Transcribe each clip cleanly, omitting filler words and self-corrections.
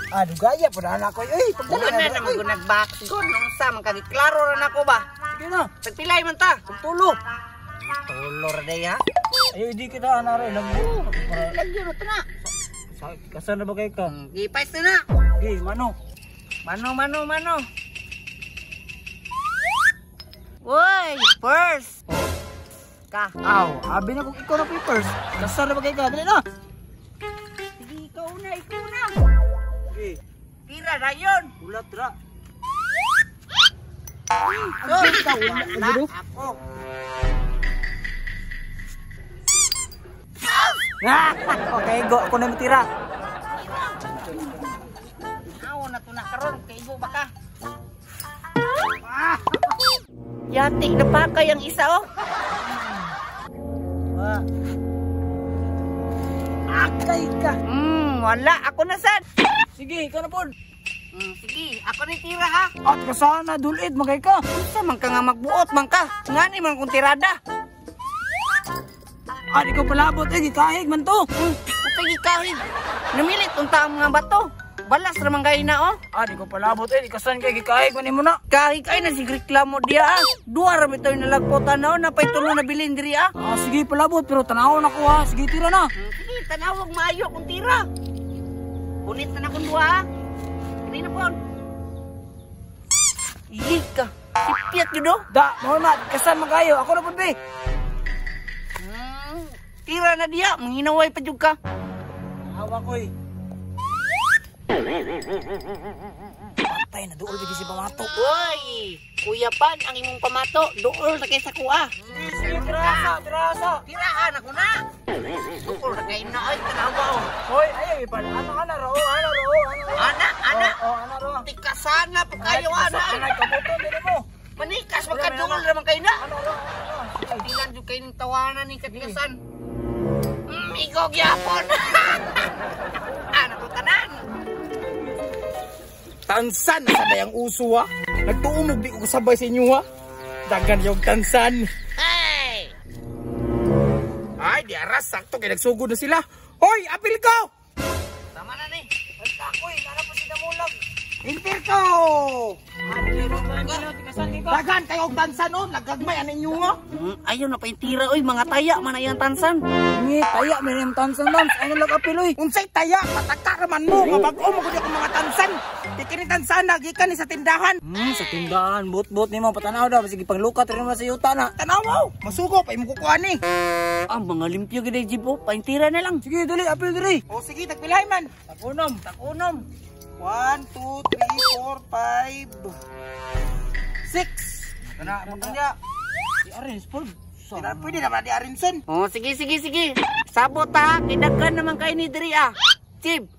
Ah, dugaya po na anak ko. Uy, pagdala Wala na naman ko nag-box gon. Nung sa man kagiklaro ra nako ba. Sige na. Tagpilay man ta. Tulo. Tulo ra day ha. Ayo, hindi kita ana rin. Lagyo. Lagyo na to na. Kasan na ba kay ka? Gipais na na. Sige, mano. Mano, mano, mano. Uy, first. Ka. Aw, abi na kung ikaw na papers. Kasan na ba kay ka? Dali na. Sige, ikaw na, ikaw na. Sige. Tira na yun. Ulat ra. So, wala ako. Ah! Okay, go. Ako na matira. Aw, na to na karon kay igo ba ka? Ah! Yati na pa kay ang isa oh. Ah. Akay ka. Wala ako na sad. Sige, ikaw na pod. Sige, ako ni tira ha. At kasana dulit magay ka. Unsa man ka nga magbuot man ka? Ngani man kung tirada. Ah, di ko palabot eh, gikahig man to. Unsay gikahig? Namilit unta ang mga bato. Balas ra man kay na oh. Ah, di ko palabot eh, kasan kay gikahig man nimo na. Kahig ay na sig reklamo diya ah. Duwa ra bitaw nalagpotan na oh, napay tulo na bilin diri ah. Ah, sige palabot pero tanawon ako ha. Sige, tira na. Sige, tanawag maayo kung tira. Punit na na kung duha ah. Kini na po. Iye ka. Sipyat yun oh. Da, mo na, kasan man kayo. Ako na pud be. Tira na diya, manghinaway pa jud ka. Awa ko eh. Patay na duol bigi si pamato. Uy, kuya pan ang imong pamato, duol na kay sa kuha. Sige, tirasa, tirasa. Tiraan ako na. Duol na kay na ay tanawa oh. Hoy, ayaw ipan. Ano ana ro, ana ro, ana ro. Ana, ana. Oh, ana ro. Tikasana po kayo ana. Anay kabuton dili mo. Manikas magkaduol ra man kay na. Ano ro, ano ro. Tilan jud kay ning tawanan ni katikasan. Ikaw gyapon. Ana to tanan. Tansan na sabay ang uso ha. Nagtuumog di ko sabay sa inyo ha. Dagan yung tansan. Ay! Ay, di aras sakto kay nagsugod na sila. Hoy, apil ko! Tama na ni. Basta ko eh, nara pa si Damulag. Intir ko! Dagan kayo og tansan oh, nagagmay ani inyo nga. Ayaw na pa yung tira oy, mga taya man ay ang tansan. Ngi, taya man yung tansan dams. Ano lang apil oy. Unsay taya, pataka raman mo nga bag-o mo gud akong mga tansan. Di kini tansan na gikan ni sa tindahan. Sa tindahan, bot-bot nimo patanaw daw sige panglukat rin mo sa yuta na. Tanaw mo, masugo pa imong kukuha ni. Ah, mga limpyo gid ay jibo, paintira na lang. Sige, dali apil diri. O sige, tagpilay man. Takunom. Takunom. 1 2 3 4 5 6. Kana butang dia. Si Arin Sport. Sila pwede na ba di Arinson? Oh, sige sige sige. Sabot ha, kidagan naman kay ni diri ah. Chib.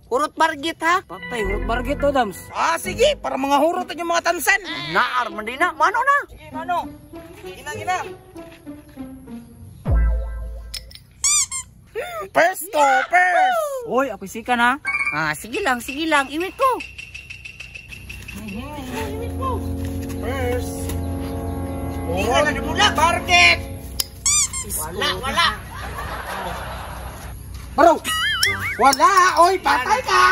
Hurot bargit ha. Patay, hurot bargit to dams. Ah, sige, para mga hurot ang mga tansan. Naar man din na, mano na. Sige, mano. Gina, gina. First to, first. Oy, ako sikan ha. Ah, sige lang, iwit ko. First. Tira na dula. Target. Wala, wala. Bro. Wala, oy, patay ka.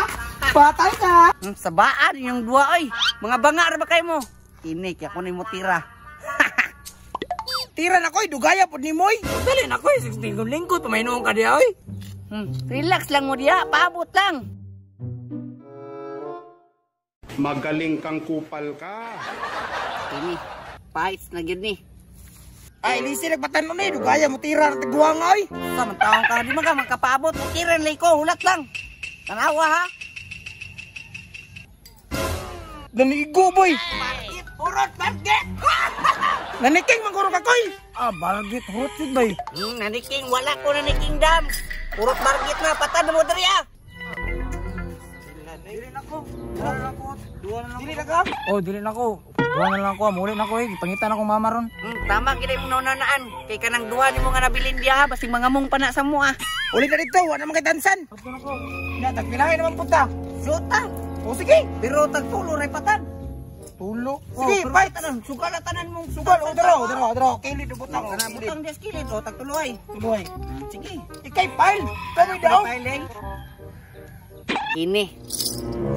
Patay ka. Sabaan yung dua oy. Mga banga ra ba kayo mo? Kini kay ako nimo tira. Tira na koy, dugaya pod ni Moy. Dali na koy, 16 lingkod pamahinuon ka diha oy. Relax lang mo diha, paabot lang. Magaling kang kupal ka. Kini, fights na gyud ni. Ay, lisi nagpatanon ni, dugaya mo tira na tiguang oy. Sa man taong ka di man ka magkapaabot, tira lay ko, hulat lang. Tanawa ha. Nanigo boy. Bargit, hurot, bargit. Naniking man guro ka koy. Ah, bargit hurot jud bay. Naniking wala ko naniking dam. Hurot bargit na patad mo diri ah. Dili na ko. Dua na lang ko. Dua na lang Dili ko. na ka. Oh, dili na ko. Dua na lang ko. Muli na ko eh. Pangitan akong mama ron. Tama gid imong naunaan. Kay kanang duha nimo nga nabilin diha basig mga mong pana sa mo ah. Uli na dito, wala naman kay tansan. Ato na ko. Na tagpilahin naman punta. Suta. O sige, Pero tagtulo ray patad. tulo. Oh, Sige, pero fight. tanan, sugal na tanan mong Sugal, o daro, daro, daro. Kilid butang. Kana butang diha sa kilid o tagtuloy. Tuloy. Sige. Ikay file. Kami daw. File eh. Kini.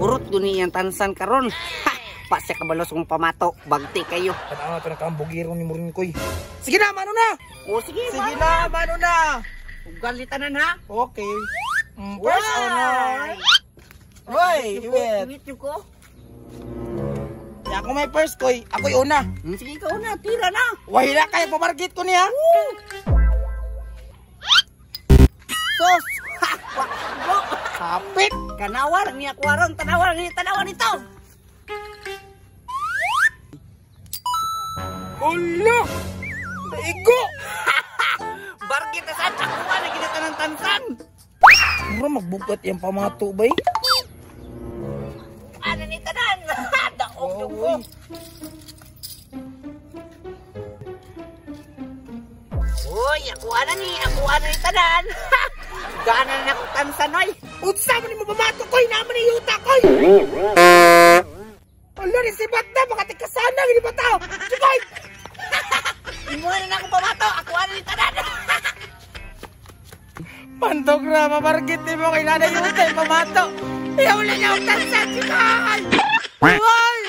Hurot ko ni iyang tansan karon. Ha! Pa siya kabalos kong pamato. Bagti kayo. Tanaw na ito ng kambugiro ni Murinkoy. Sige na, mano na! O sige, Sige na, mano na! Ugali tanan ha. Okay. First honor. Hoy, iwit. Iwit yung ko. Ya, ako may first koy. Ako'y una. Sige, ikaw na. Tira na. Wahila kayo, pamargit ko niya. Sos. Ha! Wa- Go. Kapit! Kanawa lang niya kuwaron. Tanawa lang niya. Tanawa nito. Ulo! Naigo! Bargit na sa tsakuan na ginata ng tansan. Mura magbugat yung pamato bay. Ano ni tanan? Daog yung ko. Uy, ako ana ni, ako ana ni tanan. Gana na akong tansan, oy. Unsa man nimo pamato koy, naman ni yuta koy. Ala ni si Batna baka tikasana gini ba tao. Chikoy! Imuha na akong pamato, ako ana ni tanan. Pandog ra mamargit nimo kay nanay yuta yung pamato. Iyaw lang yung tansan, Chikoy! Uy!